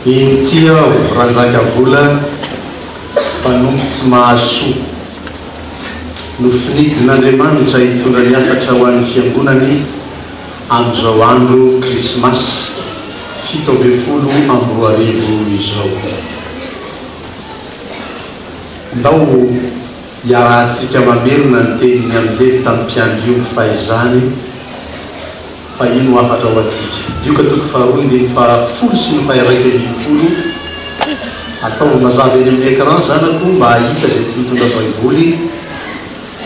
Inty aho Ranjakavola mpanompo tsy mahasoa. Nofinidin'Andriamanitra hitondra ny hafatra ho an'ny Fiangonany amin'izao andro Krismasy 2017 izao. Ndao hiarahantsika mamerina ny tenin'ny anjely tamin'ny mpiandry omby fahizany fa io no hafatra ho antsika. Lioka toko faharoa andininy fahafolo sy ny faha-11. Ataovy mazava eny amin'ny écran zanako mba hahita izay tsy mitondra baiboly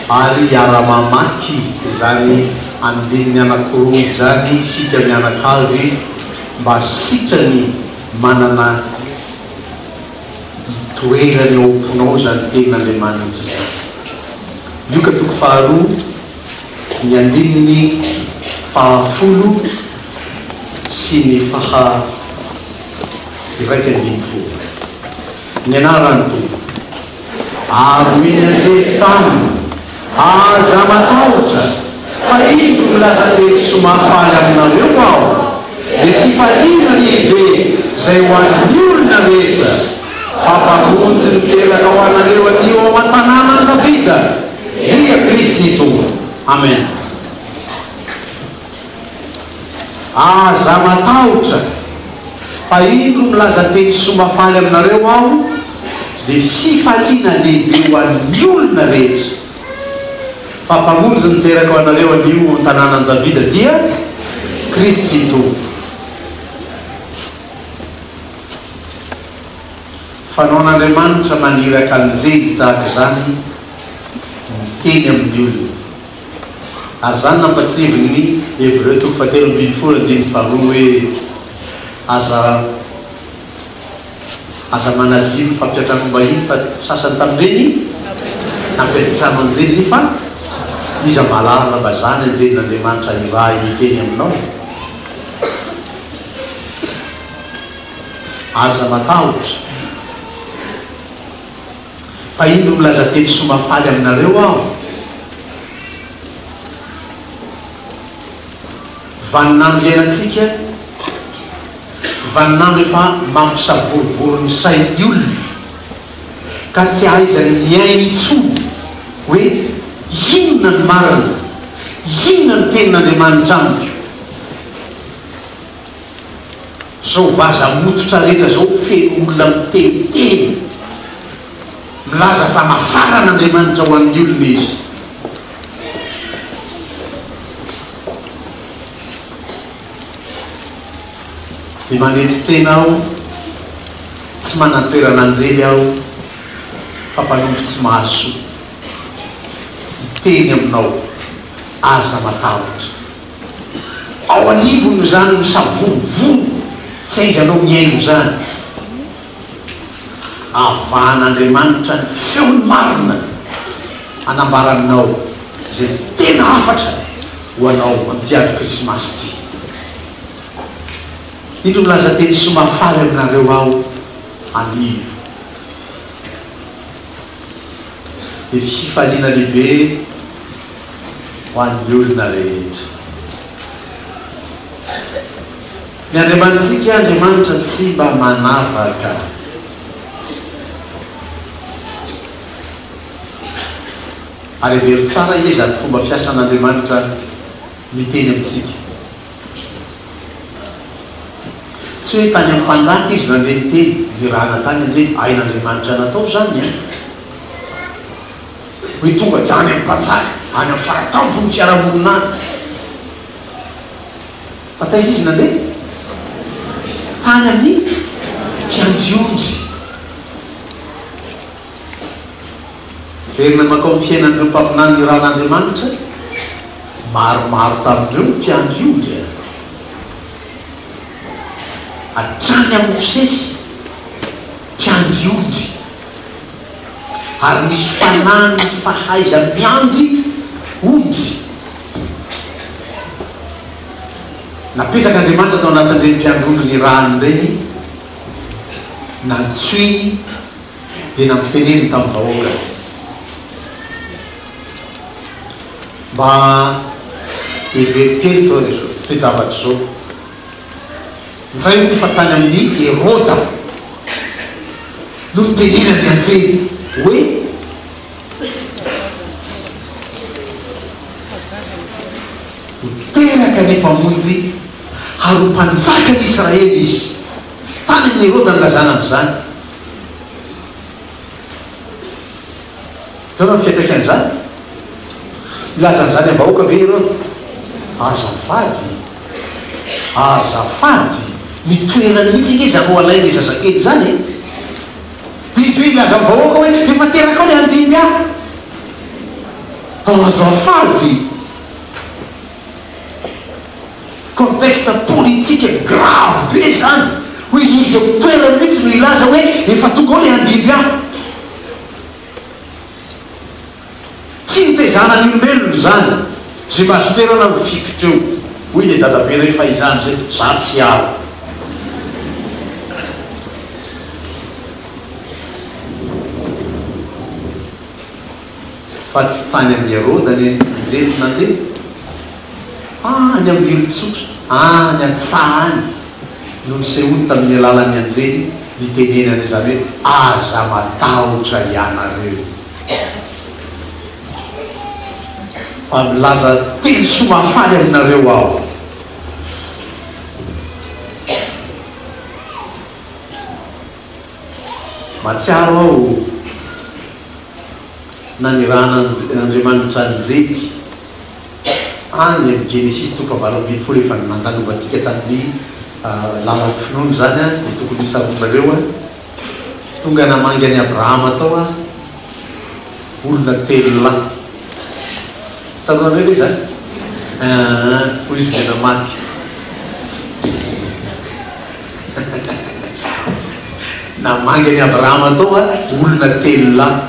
ary hiara-mamaky izany andininy anankiroa izany isika mianakavy mba sitrany manana Itoerany ao am-ponao izany tenin'Andriamanitra izany. Lioka toko faharoa, ny andininy fahafolo sy ny faha 11. Ny anaran'ny Tompo. Ary hoy ny anjely taminy, Aza matahotra, fa indro milaza teny soa mahafaly aminareo aho, dia fifaliana lehibe izay ho an'ny olona rehetra, fa Mpamonjy niteraka ho anareo anio ao an-tanànan'i Davida, dia Kristy Tompo. Amen. Aza matahotra, fa indro milaza teny soa mahafaly aminareo aho, dia fifaliana lehibe ho an'ny olona rehetra. Fa Mpamonjy niteraka ho anareo anio ao an-tanànan'i Davida dia Kristy Tompo. Fanaon'Andriamanitra maniraka anjely tahaka izany miteny amin'ny olona. Ary izany nampatsiavin'ny Hebreo toko fahatelo ambin'ny folo andininy faharoa hoe, Aza aza manadino ny fampiantranoam-bahiny fa sasany tamin'ireny nampiantrano anjely nefa iza mahalala fa izany anjelin'Andriamanitra irahiny hiteny aminao? Aza matahotra. Fa indro milaza teny soa mahafaly aminareo aho. Vaninandro iainantsika, vaninandro efa mampisavorovoro ny sain'ny olona, ka tsy ahaizany miaina intsony hoe inona ny marina, inona ny tenin'Andriamanitra amiko. Zao vaza mototra rehetra zao feno olona miteniteny milaza fa nafaran'Andriamanitra ho an'ny olona izy. Dia manetry tena aho, tsy manan-toerana anjely aho fa mpanompo tsy mahasoa. Hiteny aminao, aza matahotra. Ao anivony izany misavorovoro tsy aizanao mihaino izany. Avahan'Andriamanitra ny feony marina hanambara aminao izay tena hafatra ho anao amin'ity andro Krismasy ity. Indro milaza teny soa mahafaly aminareo aho anio. Dia fifaliana lehibe ho an'ny olona rehetra. Ny Andriamanitsika Andriamanitra tsy mba manavaka. Ary hevero tsara anie izany fomba fiasan'Andriamanitra miteny amintsika. Tsy hoe tany amin'ny mpanjaka izy nandeha niteny, nirahana tany anjely, hain'Andriamanitra natao izany an! Hoe tonga dia any amin'ny mpanjaka, any amin'ny faratampon'ny fiarahamonina any. Fa taiza izy nandeha? Tany amin'ny mpiandry ondry. Miverina mankao amin'ny fiainan'ireo mpaminany nirahan'Andriamanitra, maromaro tamin'ireo ny mpiandry ondry. Hatrany amin'i Mosesy, mpiandry ondry. Ary nisy fanahin'ny fahaiza-miandry ondry. Napetrak'Andriamanitra tao anatin'ireny mpiandry ondry nirahany ireny, nantsoiny dia nampiteneniny tamin'ny vahoakany. Mba hevero kely toa izao toe-javatra izao. Njay hono fa tany amin'i Heroda no nitenenan'ny anjely hoe. Ho teraka ny Mpamonjy ary ho Mpanjakan'i Israely Izy. Tany amin'i Heroda nilazana an'izany. Hitanao ny fiantraikan'izany? Hilaza an'izany amin'ny vahoaka ve Heroda? Azafady! Azafady! Ny toerany mihitsy ange izany ho alain'ilay zazakely izany e! Dia izy hoe hilaza amin'ny vahoaka hoe, Efa teraka ao ilay handimby ahy! Azafady! Contexte politique grave be izany hoe izy eo amin'ny toerany mihitsy no hilaza hoe efa tonga ao ilay handimby ahy. Tsy nitezana ny olombelona izany, izay mahazo toerana mifikitra eo. Hoy ilay dadabenay fahizany izay, za tsy hiala. Fa tsy tany amin'i Heroda ny anjely no nandeha, fa any amin'ny olon-tsotra, any an-tsaha any, no nisehoany tamin'ny alalan'ny anjely nitenenany izany hoe, Aza matahotra hianareo, fa milaza teny soa mahafaly aminareo aho. Mahatsiaro aho nanirahan'Andriamanitra anjely any amin'ny Genesisy toko fahavalo ambin'ny folo efa nandalovantsika tamin'ny lalan'ny finoana izany dia tokony ho tsaroanareo tonga namangy an'i Abrahama tao olona telo lahy tsaroanareo ve izany? Aa hoy izy dia namaky Namangy an'i Abrahama tao olona telo lahy.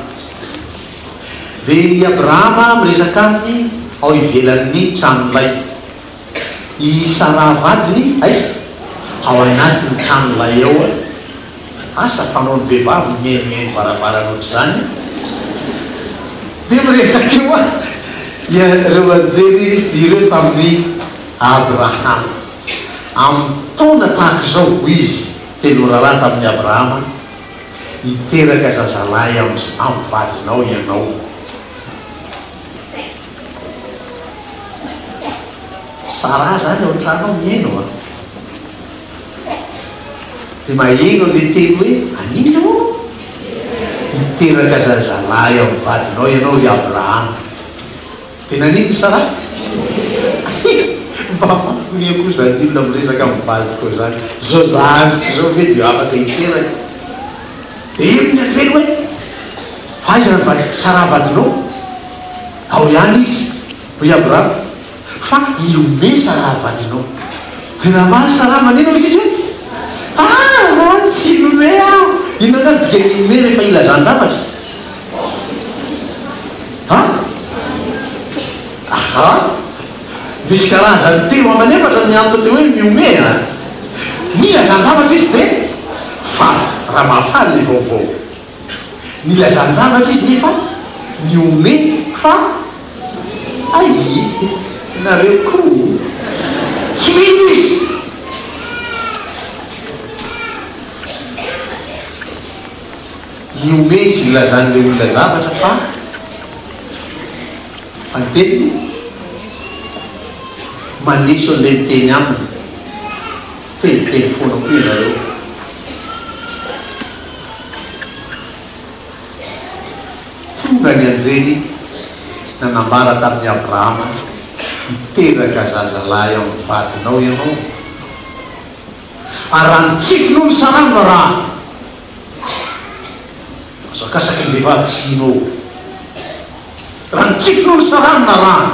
Dia i Abrahama miresaka aminy ao ivelan'ny tranolay. I Saraha vadiny aiza? Ao anatin'ny tranolay ao. Asa fanaon'ny vehivavy ny mihainohaino varavarana ohatr'izany. Dia miresaka eo ireo anjely ireo tamin'i Abrahama. Amin'ny taona tahaka izao, hoy izy telo rahalahy tamin'i Abrahama, hiteraka zazalahy amin'ny vadinao ianao. Saraha izany ao an-trano ao mihaino an! Dia maheno an'ilay teny hoe haninona hono? Hiteraka zazalahy amin'ny vadinao ianao ry Abrahama. Dia naninona Sarah? Mba mampiomehy koa izany olona miresaka amin'ny vadiko izany. Izao za antitra izao ve dia afaka hiteraka? Dia heno ny anjely hoe, Fa aiza ny vady Sarah vadinao? Ao ihany izy, hoy Abrahama. Fa hihomehy Sarah vadinao. Dia namaly Sarah, maneno hoy izy hoe, Ah! Tsy hihomehy aho! Inona angaha ny dikan'ny hihomehy rehefa hilazan-javatra? Ha? Aha! Misy karazany telo aman'efatra ny anton'ilay hoe mihomehy a! Nilazan-javatra izy dia faly, raha mahafaly ilay vaovao. Nilazan-javatra izy nefa nihomehy fa hay nareo koa tsy mino izy! Nihomehy izy nilazan'ilay olona zavatra fa fa ny teniny maneso an'ilay miteny aminy. Teniteny foana koa ianareo. Tonga ny anjely nanambara tamin'i Abrahama, Hiteraka zazalahy amin'ny vadinao ianao. Ary raha ny tsy finoan'i Sarah no arahana, Asakasaky ny vehivavy tsy hino ao. Raha ny tsy finoan'i Sarah no narahana,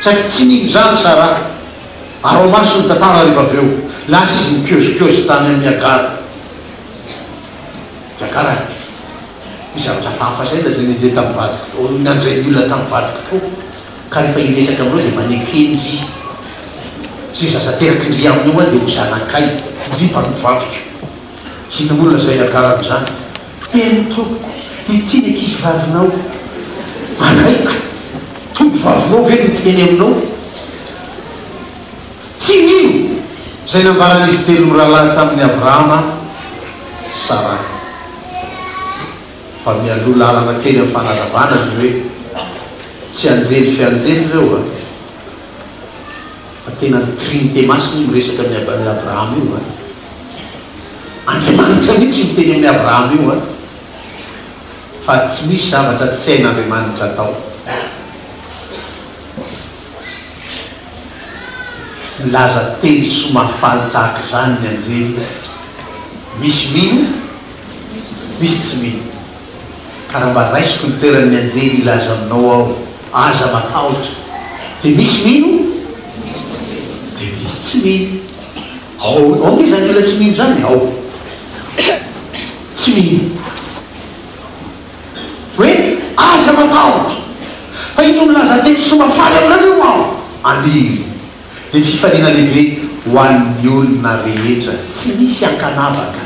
satria tsy nino izany Sarah, ary ao maso ny tantara rehefa avy eo, lasa izy nikôzikôzy tany amin'i Hagara. Ry Hagara, misy zavatra hafahafa izay lazain'i Anjely tamin'ny vadiko tao, nanjain'ny olona tamin'ny vadiko tao, ka rehefa hiresaka aminao dia maneke ndry. Izay zaza teraky ndry aminy eo dia ho zanakay, ndry mpanompovaviko. Inona moa no lazain'i Hagara amin'izany? Eny tompoko, ity ny ankizivavinao. Alaiko. Tompovavinao ve no miteny aminao? Tsy mino! Izay nambaran'izy telo mirahalahy tamin'i Abrahama, Saraha. Fa mialoha lalana kely amin'ny fanazavana ny hoe tsy anjely fianjely ireo a! Fa tena ny Trinite Masina io miresaka amin'i Abrahama io a! Andriamanitra mihitsy io miteny amin'i Abrahama io a! Fa tsy misy zavatra tsy hain'Andriamanitra atao. Milaza teny soa mahafaly tahaka izany ny anjely. Misy mino, misy tsy mino. Ka raha mba raisiko ny toeran'ny anjely hilaza aminao aho, aza matahotra. Dia misy mino, dia misy tsy mino. Ao, ao ange izany olona tsy mino izany e, ao. Tsy mino. Hoe, Aza matahotra, fa indro milaza teny soa mahafaly aminareo Aho, anio. Dia fifaliana lehibe ho an'ny olona rehetra, tsy misy ankanavaka.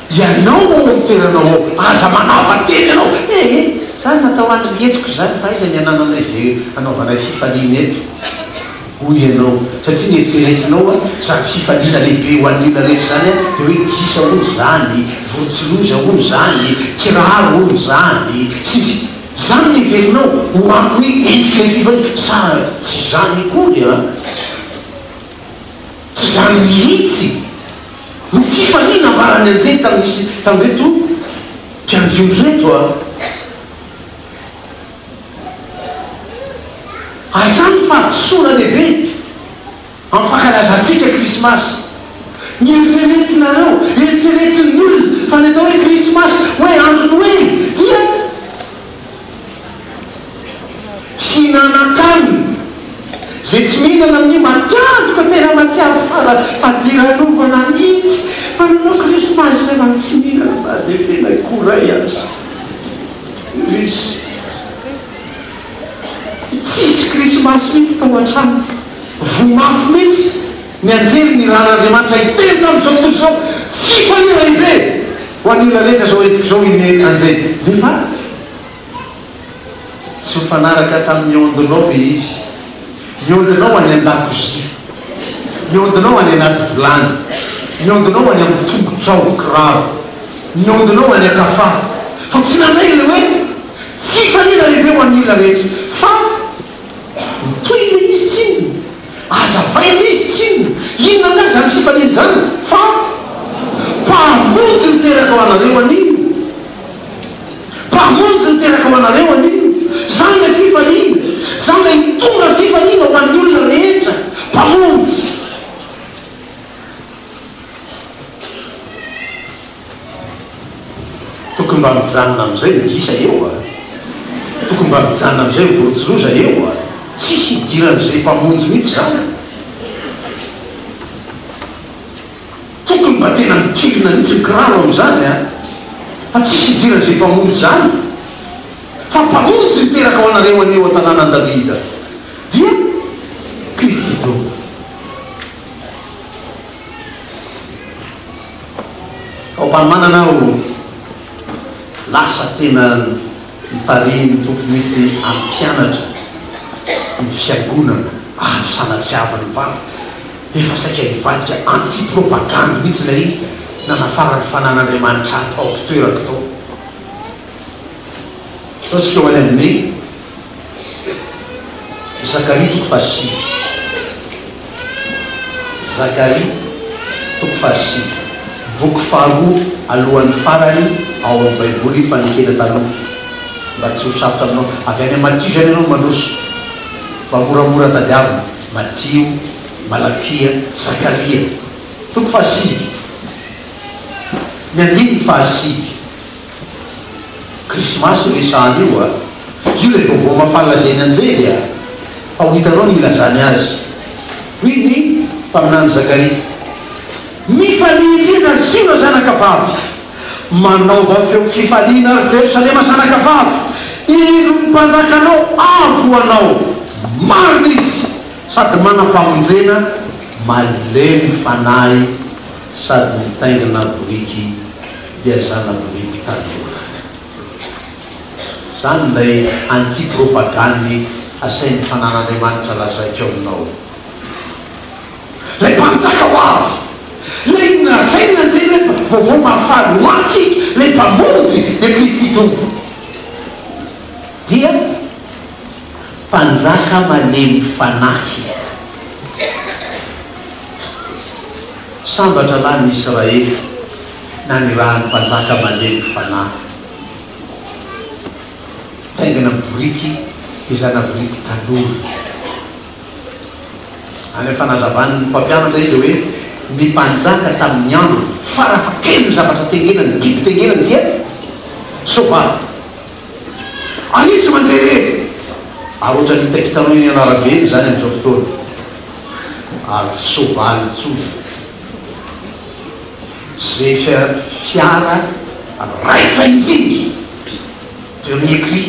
Ianao ao amin'ny toeranao ao, aza manava-tena ianao, Eh, izany natao andry hetsiko izany, fa aiza ny anananay izay hanaovanay fifaliana eto? Hoy ianao, satria ny eritreretinao an, izany fifaliana lehibe ho an'ny olona rehetra izany an, dia hoe gisa hono izany, vorontsiloza hono izany, kiraro hono izany, sy ny sisa Izany no heverinao ho hoe endrik'ilay fifaliana, sa tsy izany akory an? Tsy izany mihitsy no fifaliana ambaran'ny anjely tamin'ny tamin'ireto mpiandry ondry ireto an! Ary izany ny fahadisoana lehibe amin'ny fankalazantsika Krismasy. Ny eritreretinareo, eritreretin'ny olona fa ny atao hoe Krismasy, hoe andro Noely dia fihinanan-kanina. Izay tsy mihinana amin'io matiantoka tena mahatsiaro fara fadiranovana mihitsy fa nanao Krismasy izay mba tsy mihinana na dia fen'akoho iray aza. Indrisy. Tsisy krismasy mihitsy tao an-trano. Voa mafy mihitsy ny anjely nirahan'Andriamanitra hiteny tamin'izao tontolo izao. Fifaliana lehibe ho an'ny olona rehetra izao entiko izao iny anjely. Nefa tsy mifanaraka tamin'ny ondinao ve izy? Ny ondinao any an-dakozia. Ny ondinao any anaty vilany. Ny ondinao any amin'ny tongotrao, kiraro. Ny ondinao any an-kafa. Fa tsy nandray ilay hoe fifaliana lehibe ho an'ny olona rehetra. Fa mitohy ilay izy tsinona. Azavaina izy tsinona. Inona angaha izany fifaliana izany? Fa Mpamonjy niteraka ho anareo anio. Mpamonjy niteraka ho anareo anio. Izany ilay fifaliana. Izany ilay hitondra fifaliana ho an'ny olona rehetra. Mpamonjy. Tokony mba mijanona amin'izay ny gisa eo a! Tokony mba mijanona amin'izay ny vorontsiloza eo a! Tsisy idiran'izay mpamonjy mihitsy izany. Tokony mba tena mikirina mihitsy ny kiraro amin'izany a! Fa tsisy idiran'izay mpamonjy izany. Fa mpamonjy niteraka ho anareo anie eo an-tanànan'i Davida dia Kristy Tompo. Tao am-panomanana aho, lasa tena notarihin'ny Tompo mihitsy hampianatra ny fiangonana ary sanatriavin'ny vava. Efa saika hivadika anti-propagandy mihitsy ilay nanafaran'ny fanan'Andriamanitra ahy tao am-pitoerako tao. Ataontsika ho any amin'ny Zakaria toko fahasivy. Zakaria toko fahasivy. Boky faharoa alohan'ny farany ao amin'ny Baiboly Fanekena Taloha. Mba tsy ho sarotra aminao. Avy any amin'ny Matio izany ianao no mandroso. Mba moramora tadiavina. Matio, Malakia, Zakaria. Toko fahasivy. Ny andininy fahasivy. Krismasy io resahana io a! Io ilay vaovao mahafaly lazain'ny anjely a! Fa ho hitanao ny hilazany azy. Hoy ny mpaminany Zakaria, Mifalia indrindra ry Ziona zanakavavy! Manaova feo fifaliana ry Jerosalema zanakavavy! Indro ny mpanjakanao avy ho anao! Marina izy sady manam-pamonjena, malemy fanahy sady mitaingina boriky dia zana-boriky tanora. Zany ilay anti-propagandy asain'ny fanan'Andriamanitra lazaiko aminao. Ilay Mpanjaka ho avy, Ilay nolazain'ny anjely hoe vaovao mahafaly ho antsika, Ilay Mpamonjy, dia Kristy Tompo. Dia Mpanjaka malemy fanahy. Sambatra lahy ny Israely nanirahan'ny Mpanjaka malemy fanahy. Taingina boriky dia zana-boriky tanora. Any amin'ny fanazavan'ny mpampianatra izy dia hoe ny mpanjaka tamin'ny androny, farafahakeliny ny zavatra tengenany, ny biby tengenany dia soavaly. Ary izy tsy mandeha irery. Ary ohatran'ny hitakitanao eny an'arabe eny izany amin'izao fotoana. Ary tsy soavaly intsony. Izay fiara raitra indrindra, dernier cri.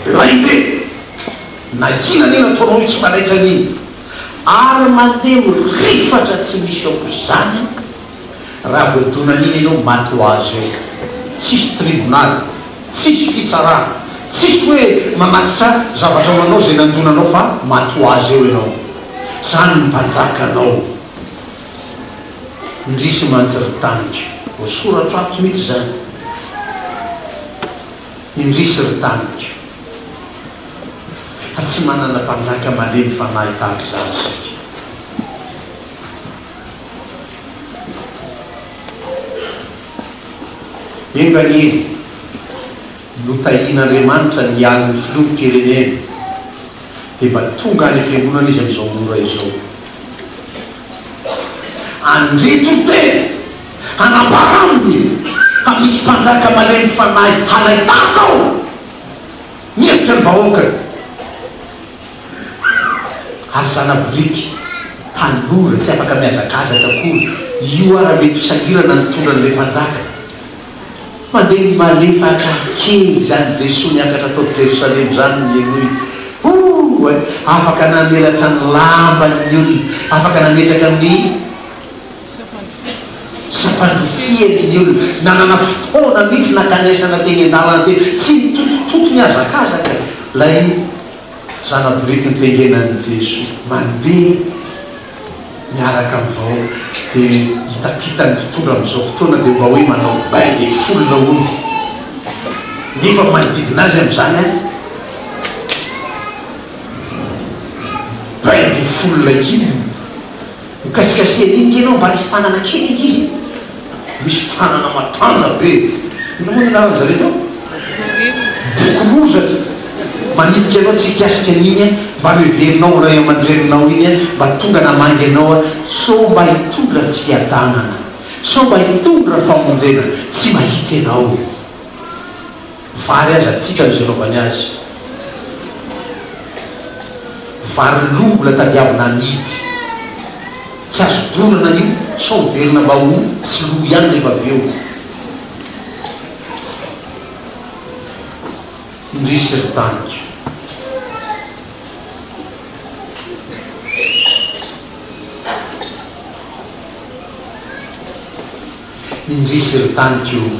Blindé! Na inona anie nataonao io tsy manaitra an'iny. Ary mandeha mirifatra tsy misy aok'izany raha voadonan'iny ianao maty ho azy eo. Tsisy tribonaly, tsisy fitsarana, tsisy hoe manatitra zavatra ho anao izay nandona anao fa maty ho azy eo ianao. Zany ny mpanjakanao. Indrisy mantsy ry taniko. Voasoratro ato mihitsy izany. Indrisy ry taniko, fa tsy manana mpanjaka malemy fanahy tahaka izany isika. Enga anie notahian'Andriamanitra ny alin'ny filoham-pirenena dia mba tonga any am-piangonana izy amin'izao ora izao. Andrito tena hanambara aminy fa misy mpanjaka malemy fanahy halain-tahaka ao mihevitra ny vahoakany. Ary zana-boriky tanora tsy afaka mihazakazaka akory io ara mety ho sahirana nitondra an'ilay mpanjaka. Mandeha malefaka kely izany Jesoa niakatra tao Jerosalema izany ny henoy. Hoo! Afaka namelatra ny lambany ny olona, afaka nametraka ny sampandrofiany ny olona. Nanana fotoana mihitsy nankanesana teny an-dalana teny. Tsy nitotototo nihazakazaka ilay zana-boriky nitengenan'i Jesoa. Mandeha. miaraka amin'ny vahoaka dia hitakitan'ny mpitondra amin'izao fotoana dia mba hoe manao bain de foule hono nefa manodidina azy amin'izany an bain de foule inona hokasikasihana iny nge ianao mba raisy tanana kely ankizy misy tanana matanja be inona moa ny anaran'ny zareo teo bokon'ozatra manidika anao tsy hikasika an'iny an mba noheverinao ho ray aman-dreninao iny an mba tonga namangy anao an sao mba hitondra fiadanana sao mba hitondra famonjena tsy mahita ianao vary aza tsika no izay anaovany azy vary lo mbola tadiavina amidy tsy azo dorana io sao miverina mba ho tsy lo ihany rehefa avy eo. Indrisy ry taniko. Indrisy ry taniko o.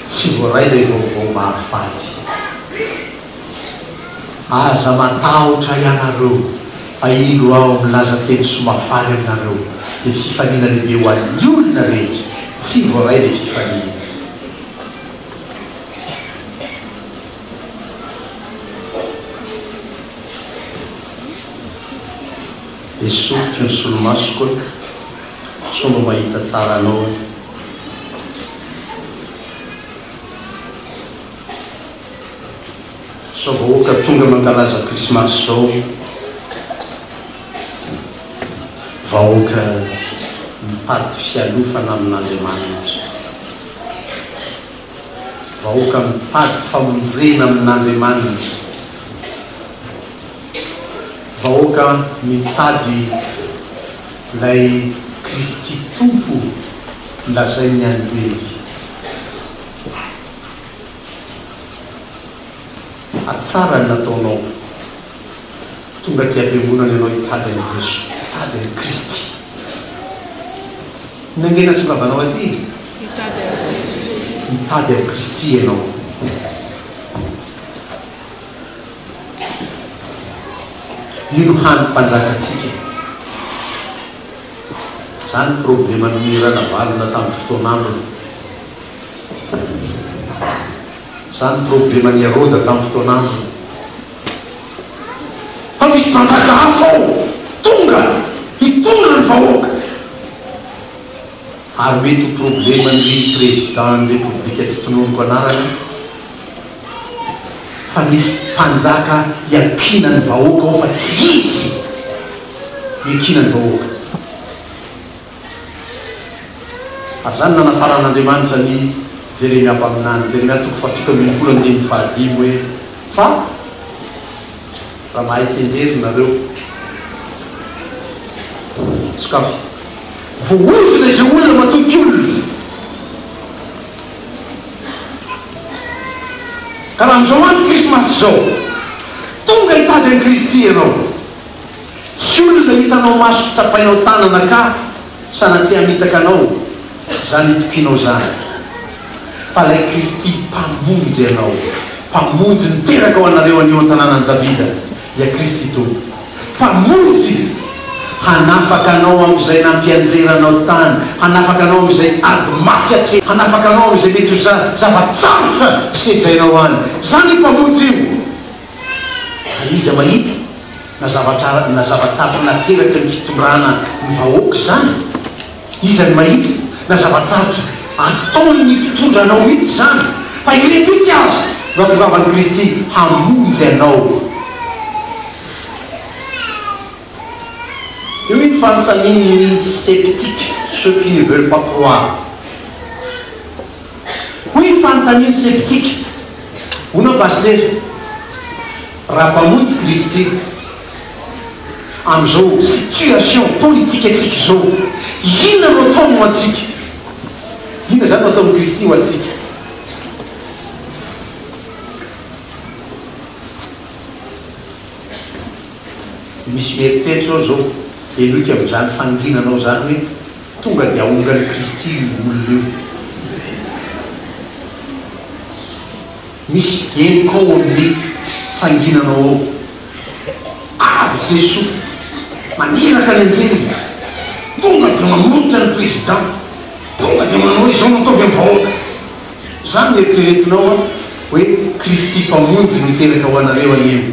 Tsy voaray ilay vaovao mahafaly. Aza matahotra ianareo fa indro aho milaza teny soa mahafaly aminareo, dia fifaliana lehibe ho an'ny olona rehetra. Tsy voaray ilay fifaliana. Esoriko ny solomasoko sao mba mahita tsara anao aho. Sao vahoaka tonga mankalaza krismasy zao vahoaka mitady fialofana amin'Andriamanitra. Vahoaka mitady famonjena amin'Andriamanitra. Vahoaka mitady ilay Kristy Tompo lazain'ny anjely. Ary tsara ny nataonao. Tonga aty am-piangonana ianao hitady an'i Jesoa, hitady an'i Kristy. Inona ange nahatongavanao aty e? Hitady an'i Jesoa. Hitady an'i Kristy ianao. Io no hany Mpanjakantsika. Zany probleman'ny Ranavalona tamin'ny fotoan'androny. Zany probleman'i Heroda tamin'ny fotoan'androny. Fa misy mpanjaka hafa ao tonga hitondra ny vahoaka. Ary mety ho probleman'ny président-n'ny Repoblika tsy tononiko anarana fa misy mpanjaka iankinan'ny vahoaka ao fa tsy izy no iankinan'ny vahoaka. Ary izany no nanafaran'Andriamanitra an'i Jeremia mpaminany, Jeremia toko fahafito ambin'ny folo andininy fahadimy hoe, Fa raha mahay tsianjery nareo, sokafy. Voaozona izay olona matoky olona. Ka raha amin'izao andro Krismasy izao, tonga hitady an'i Kristy ianao, tsy olona hitanao maso tsapainao tanana ka sanatria hamitaka anao izany itokianao izany, fa ilay Kristy Mpamonjy anao, Mpamonjy niteraka ho anareo anio an-tanànan'i Davida, dia Kristy Tompo. Mpamonjy! Hanafaka anao amin'izay nampianjera anao tany, hanafaka anao amin'izay ady mafy atrehinao, hanafaka anao amin'izay mety ho zava-tsarotra sedrainao any. Izany io Mpamonjy io! Ary iza mahita na zavatra na zava-tsarotra nateraky ny fitondrana ny vahoaka izany? Iza no mahita na zava-tsarotra ataon'ny mpitondra anao mihitsy izany? Fa ireny mihitsy aza no hatongavan'i Kristy hamonjy anao. Io ny fanontanian'ny sceptiques, ceux qui ne veulent pas croire. Hoy ny fanontanian'ny sceptiques, Hono Pasitera, raha Mpamonjy Kristy, amin'izao situation politique antsika izao, inona no ataony ho antsika? Inona izany no ataon'i Kristy ho antsika? Misy mieritreritra ao izao, henoiko amin'izany fanginanao izany hoe tonga dia ahongan'i Kristy io olona io. Misy henoko ao amin'ny fanginanao ao. Avy Jesoa, maniraka ny anjeliny, tonga dia mamoritra ny président, tonga dia manao hoe izao no ataovy amin'ny vahoaka. Izany no eritreretinao an, hoe Kristy Mpamonjy no teraka ho anareo anio.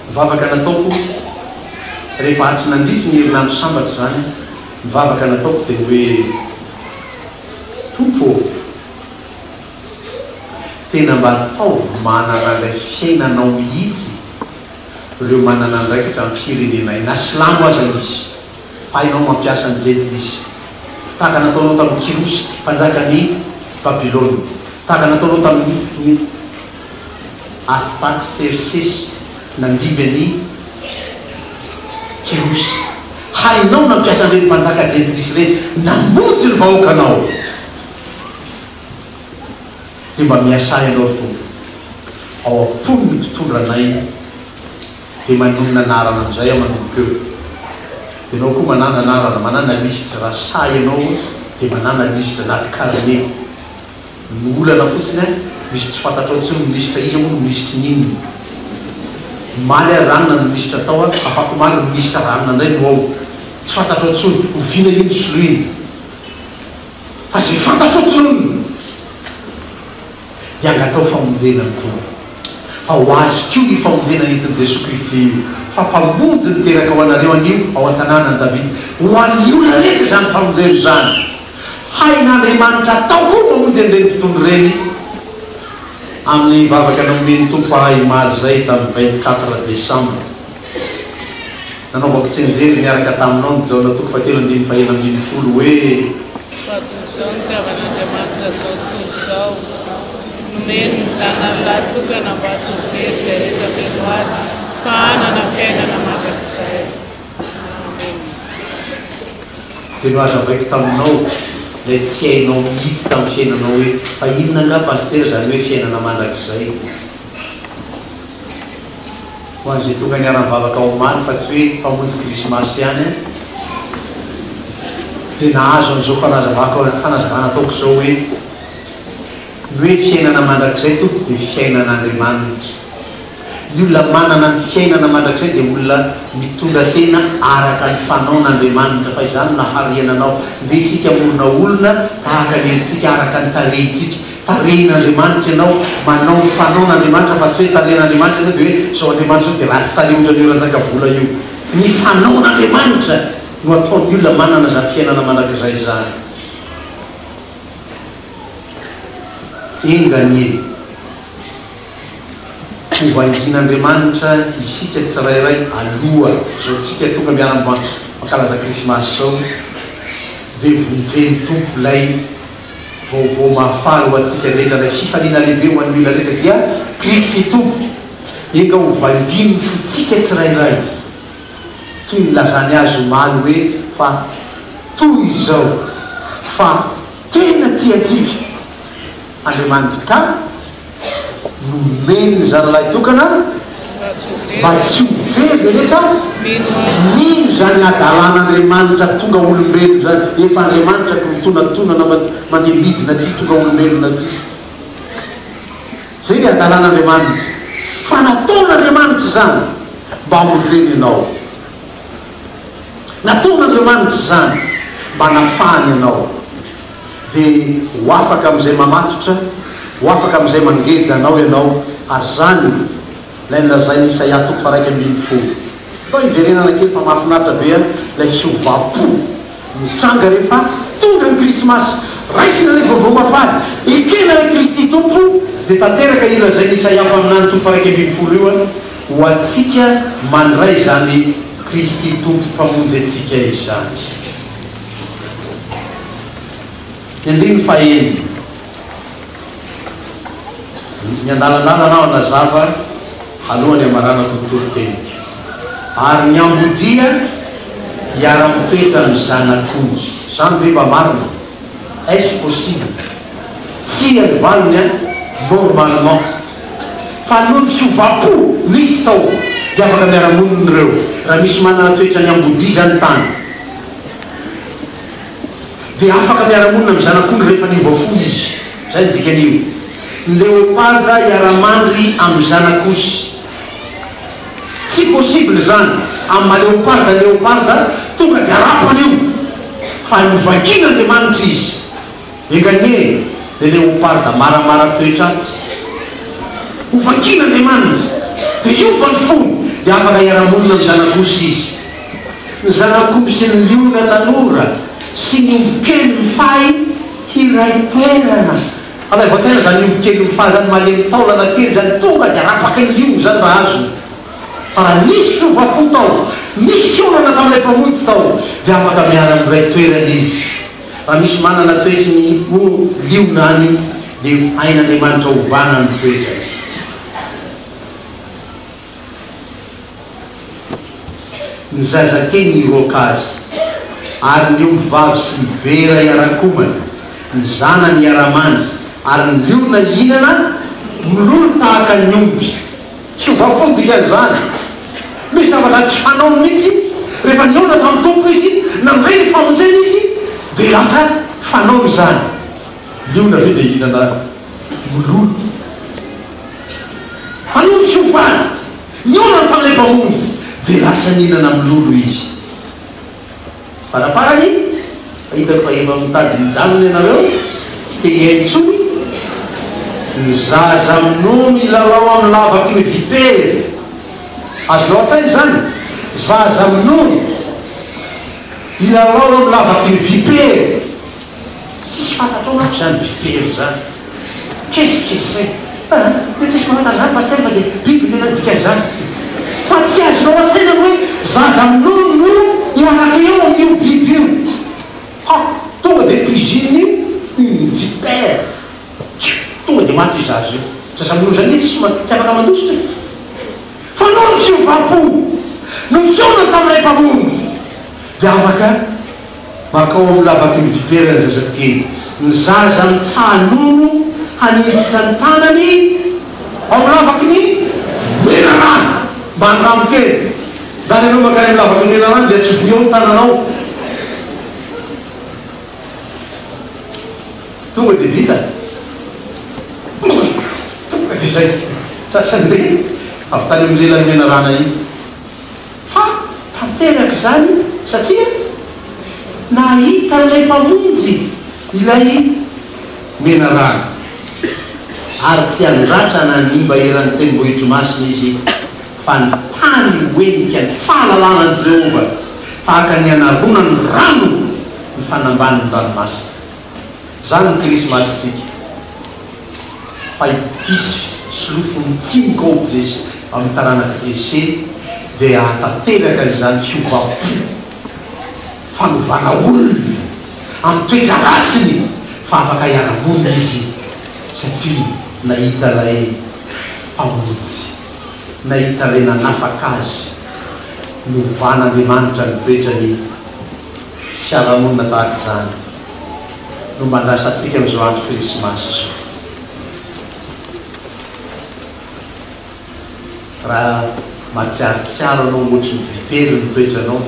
Ny vavaka nataoko rehefa hatry nandritry ny herinandro sambatra izany, ny vavaka nataoko dia ny hoe, Tompo ô, tena mba ataovy manana ilay fiainanao mihitsy ireo manana andraikitra amin'ny firenenay, na silamo aza izy. Hainao mampiasa ny jentilisa. Tahaka nataonao tamin'i Kyrosy, mpanjakan'i Babylona. Tahaka nataonao tamin'i Artaksersesy, nandimby an'i Kyrosy. Hainao nampiasa an'ireny mpanjaka jentilisa ireny namonjy ny vahoakanao. Dia mba miasà ianao, ry Tompo, ao am-pon'ny mpitondra anay. Dia manonona anarana amin'izay aho manomboka eo. Ianao koa manàna anarana, manàna lisitra. Raha sahy ianao dia manàna lisitra anaty carnet. Ny olana fotsiny an, misy tsy fantatrao intsony ny lisitra iza moa no minisitry ny inona. Omaly ary ranona no minisitra tao an, afakomaly ny minisitra ranona indray no ao. Tsy fantatrao intsony, oviana io no soloina. Fa izay fantatrao tononina. Dia angatao famonjena ny Tompo. Fa ho azy koa io famonjena entin'i Jesoa Kristy io. Fa Mpamonjy niteraka ho anareo anio ao an-tanànan'i Davida. Ho an'ny olona rehetra izany famonjena izany. Hain'Andriamanitra atao koa ny mamonjy an'ireny mpitondra ireny. Amin'ny vavaka nomen'ny Tompo ahy omaly izay tamin'ny 24 décembre. Nanaovako tsianjery niaraka taminao ny Jaona toko fahatelo andininy fahenina ambin'ny folo hoe. Fa toy izao no nitiavan'Andriamanitra izao tontolo izao, nomeny ny Zanany lahy tokana mba tsy ho very izay rehetra mino Azy, fa hanana fiainana mandrakizay. Amen. Dia nohazavaiko taminao ilay tsy hainao mihitsy tamin'ny fiainanao hoe fa inona angaha Pasitera izany hoe fiainana mandrakizay? Ho an'izay tonga niara-nivavaka omaly fa tsy hoe mpamonjy krismasy ihany an, dia nahazo an'izao fanazavako fanazavana ataoko izao hoe, ny hoe fiainana mandrakizay tompoko dia fiainan'Andriamanitra. Ny olona manana ny fiainana mandrakizay dia olona mitondra tena araka ny fanaon'Andriamanitra, fa izany no nahariana anao. Ndeha isika hamorona olona tahaka ny endritsika, araka ny tarehintsika. Tarehin'Andriamanitra ianao, manao ny fanaon'Andriamanitra fa tsy hoe tarehin'Andriamanitra ianao dia hoe izao Andriamanitra izao dia ratsy tarehy ohatran'io Ranjakavola io. Ny fanaon'Andriamanitra no ataon'ny olona manana izany fiainana mandrakizay izany. Enga anie ho vangian'Andriamanitra isika tsirairay aloha izao tsika tonga miara-mankalaza krismasy izao dia vonjen'ny Tompo ilay vaovao mahafaly ho antsika rehetra, ilay fifaliana lehibe ho an'ny olona rehetra dia Kristy Tompo. Enga ho vangian'ny fontsika tsirairay toy ny nilazany azy omaly hoe fa toy izao fa tena tia antsika Andriamanitra ka nomeny ny Zanalahy tokana mba tsy ho very izay rehetra mino izany hadalan'Andriamanitra tonga olombelona izany. Efa Andriamanitra ko mitonatonana mandeha midina aty tonga olombelona aty. Izay ny hadalan'Andriamanitra. Fa nataon'Andriamanitra izany mba hamonjeny anao. Nataon'Andriamanitra izany mba hanafahany anao. Dia ho afaka amin'izay mamatotra, ho afaka amin'izay mangeja anao ianao, ary izany ilay nolazain'i Isaia toko faha-11. Atao hiverenana kely fa mahafinaritra be an, ilay fiovam-po mitranga rehefa tonga ny Krismasy, raisina ilay vaovao mahafaly, ekena ilay Kristy Tompo, dia tanteraka io lazain'i Isaia mpaminany toko faha-11 io an, ho antsika mandray izany Kristy Tompo Mpamonjy antsika izany. Ny andininy fahenina. Miandalandalana aho hanazava alohan'ny hamaranako ny toriteniko. Ary ny ambodia hiara-mitoetra amin'ny zanak'ondry. Izany ve mba marina? Est-ce possible? Tsia ny valiny an, normalement. Fa noho ny fiovam-po nisy tao dia afaka miara-monina ireo. Raha misy manana toetran'ny ambodia izany tany. Dia afaka miara-monina amin'ny zanak'ondry rehefa niova fo izy. Izay no dikan'io. Ny leoparda hiara-mandry amin'ny zanak'osy. Tsy possible izany. Amin'ny maha leoparda ny leoparda, tonga dia arapany io. Fa novakian'Andriamanitra izy. Enga anie le leoparda maramara toetra atsy. Hovakian'Andriamanitra. Dia hiova ny fony. Dia afaka hiara-monina amin'ny zanak'osy izy. Ny zanak'omby sy ny liona tanora sy ny omby kely mifahy hiray toerana. Alaivo an-tsaina izany omby kely mifahy izany, malemy taolana kely izany, tonga dia rapaky ny liona izany raha azony. Fa raha nisy fiovam-po tao, nisy fihaonana tamin'ilay Mpamonjy tao, dia afaka miara-miray toerana izy. Raha misy manana toetry ny liona any, dia hain'Andriamanitra ovana ny toetrany. Ny zazakely niroaka azy, ary ny ombivavy sy ny bera hiara-komana, ny zanany hiara-mandry, ary ny liona hihinana mololo tahaka ny omby. Fiovam-po ny dikan'izany. Misy zavatra tsy fanaony mihitsy, rehefa nihaona tamin'ny Tompo izy, nandray ny famonjena izy, dia lasa fanaony izany. Liona ve dia hihinana mololo? Fa noho ny fiovany, nihaonany tamin'ilay Mpamonjy, dia lasa nihinana mololo izy. Farafarany, fa hitako fa efa mitady mijanona ianareo, tsy te hihaino intsony, ny zaza minono hilalao amin'ny lavaky ny vipera. Azonao an-tsaina izany? Zaza minono hilalao amin'ny lavaky ny vipera. Tsisy fantatrao manko izany vipera izany. Qu'est-ce que c'est? Ah, dia tsisy mahafantatra izany Pasitera fa dia biby no tena dikan'izany. Fa tsy azonao an-tsaina ny hoe zaza minono no hiaraka eo amin'io biby io. Ha! Tonga dia cuisine une vipère. Tchiu! Tonga dia maty io zaza io. Zaza minono izany nge tsisy tsy afaka mandositra e. Fa noho ny fiovam-po, noho ny fihaonany tamin'ilay Mpamonjy, dia afaka Mankao amin'ny lavaky ny vipera ny zazakely. Ny zaza mitsaha-nono haninjitra ny tanany ao amin'ny lavaky ny menarana. Mba andramo kely. Ndany ianao mankany amin'ny lavaky ny menarana dia tsobohy ao ny tananao. Tonga dia vita. Tonga dia izay. Tratran'ny. Avy tany amin'ny lelan'ny menarana iny. Fa tanteraka izany satria nahita an'ilay Mpamonjy ilay menarana. Ary tsy handratra na hanimba eran'ny tendrombohitry masina izy, fa ny tany ho henika ny fahalalana an'i Jehovah, tahaka ny anaronan'ny rano ny fanambanin'ny ranomasina. Izany ny Krismasintsika. Fa hisy solofo mitsimoka ao Jese, amin'ny taranak'i Jese, dia hahatanteraka izany fiovam-po, fanovana olona amin'ny toetra ratsiny, fa afaka hiara-monina izy satria nahita ilay Mpamonjy, nahita ilay nanafaka azy. Novan'Andriamanitra ny toetrany. Fiarahamonina tahaka izany no mba andrasantsika amin'izao andro Krismasy izao. Raha mahatsiarotsiaro anao ohatry ny vipera ny toetranao,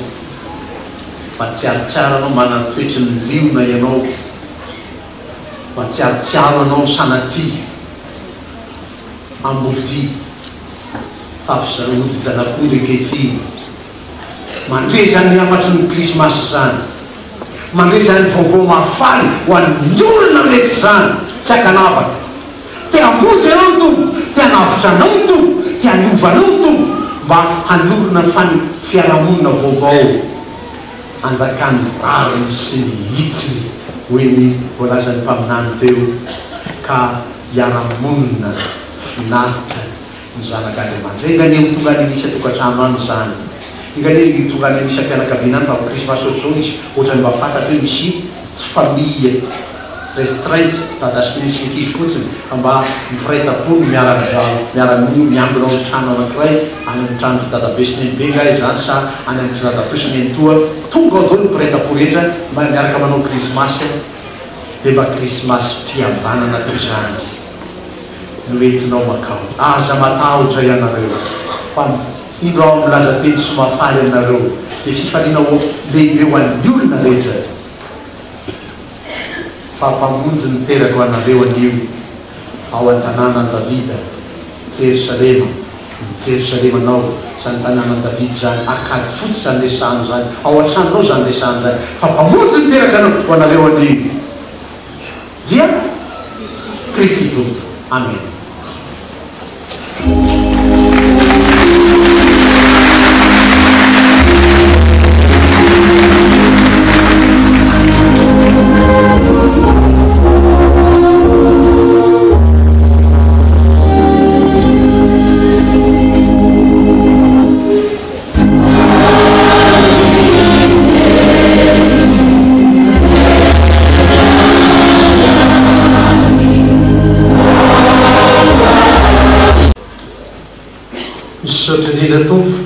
mahatsiarotsiaro anao manana toetry ny liona ianao, mahatsiarotsiaro anao sanatria ambodia tafy hodi-janak'ondry ankehitriny, Mandre izany hafatry ny Krismasy izany. Mandre izany vaovao mahafaly ho an'ny olona rehetra izany, tsy ankanavaka. Te hamonjy anao ny Tompo, te hanavotra anao ny Tompo, te hanova anao ny Tompo mba hanorina fany fiarahamonina vaovao hanjakan'ny rariny sy ny hitsiny, hoy ny voalazan'ny mpaminany teo, ka hiara-monina finaritra ny zanak'Andriamanitra. Enga anie ho tonga any amin'ny isan-tokantrano any izany. Enga anie ho tonga any amin'ny isam-pianakaviana any fa amin'ny Krismasy ohatr'izao misy ohatran'ny mba fantatro hoe misy tsy famille restreinte, dada sy neny sy ankizy fotsiny fa mba mpiray tampo no miara-miambina ao amin'ny trano anankiray, any amin'ny tranon-dry dadabe sy nenibe angaha izany sa any amin-dry dadatoa sy nenitoa, tonga ao daholo ny mpiray tampo rehetra mba miaraka manao Krismasy dia mba Krismasim-pihavanana toy izany. no entinao mankao. Aza matahotra ianareo, fa indro aho milaza teny soa mahafaly aminareo, dia fifaliana ho lehibe ho an'ny olona rehetra, fa Mpamonjy niteraka ho anareo anio ao an-tanànan'i Davida, Jerosalema, ny Jerosalemanao, izany tanànan'i Davida izany, Akady fotsy izany resahana izany, ao an-tranonao izany resahana izany, fa Mpamonjy niteraka anao ho anareo anio. Dia Kristy Tompo. Amena. Misaotra indrindra Tompo,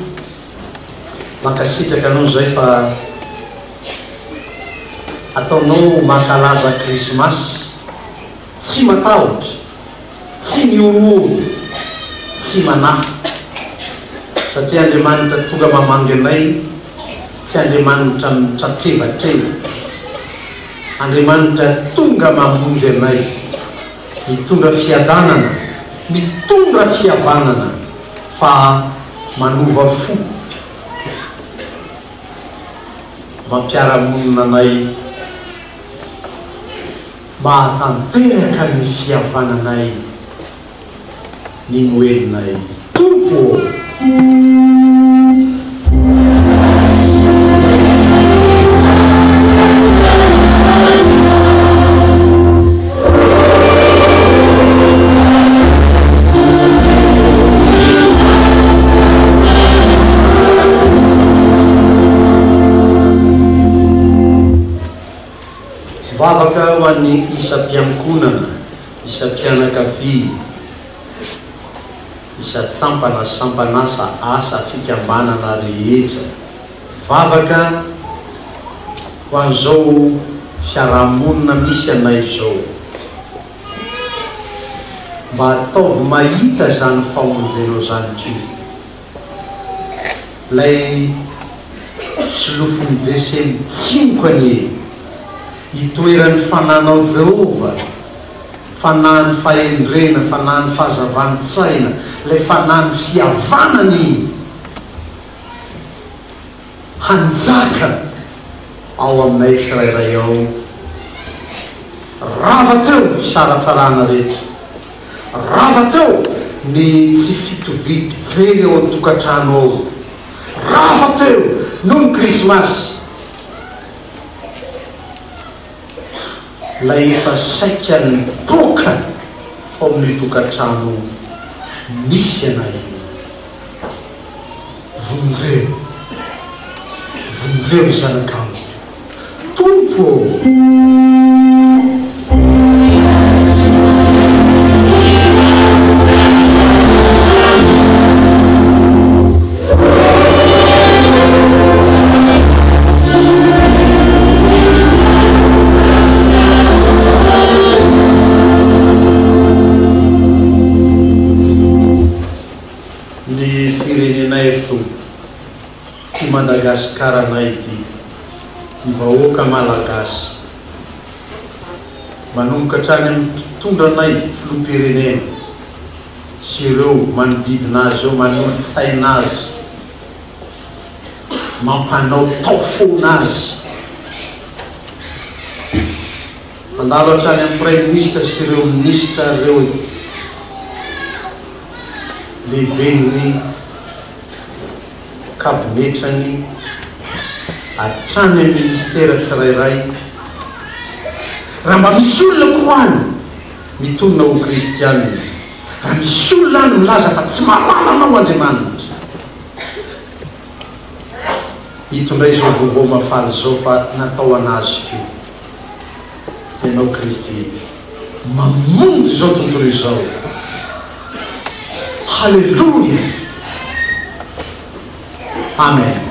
mankasitraka Anao izay fa ataonao mankalaza Krismasy tsy matahotra. Tsy mihorohoro, tsy manahy, satria Andriamanitra tonga mamangy anay tsy Andriamanitra mitratrevatreva. Andriamanitra tonga mamonjy anay, mitondra fiadanana, mitondra fihavanana, fa manova fo, mampiara-monina anay. Mahatanteraka ny fihavananay ny Noelinay Tompo ô! Vavaka ho an'ny isam-piankohonana, isam-pianakaviana, isan-tsampana, sampan'asa, asa, fikambanana rehetra. Vavaka ho an'izao fiarahamonina misy anay izao. Mba ataovy mahita izany famonjenao izany koa. Lay solofon'i Jese mitsimoka anie hitoeran'ny fananao Jehovah. Fanahin'ny fahendrena, fanahin'ny fahazavan-tsaina, ilay fanahin'ny fihavanana iny hanjaka ao aminay tsirairay ao. Rava teo ny fisaratsarahana rehetra. Rava teo ny tsy fitoviam-pijery ao an-tokantrano ao. Rava teo noho ny Krismasy. Ilay efa saika nipoaka tao amin'io tokantrano misy anay io. Vonjeo. Vonjeo ny zanakao. Tompo ô! Ny firenenay ry Tompo, ity Madagasikaranay ity, ny vahoaka Malagasy, manomboka hatrany amin'ny mpitondra anay, filoham-pirenena, sy ireo manodidina azy eo, manolo-tsaina azy, mampanao tao foana azy. Mandalo hatrany amin'ny Praiminisitra sy ireo minisitra ireo lehiben'ny kabinetrany hatrany amin'ny minisitera tsirairay. Raha mba misy olona koa any mitonona ho kristiana, raha misy olona any milaza fa tsy mahalala anao Andriamanitra, Hitondra izao vaovao mahafaly izao fa natao an'azy fo Ianao Kristy mamonjy izao tontolo izao. Haleloia! Amen.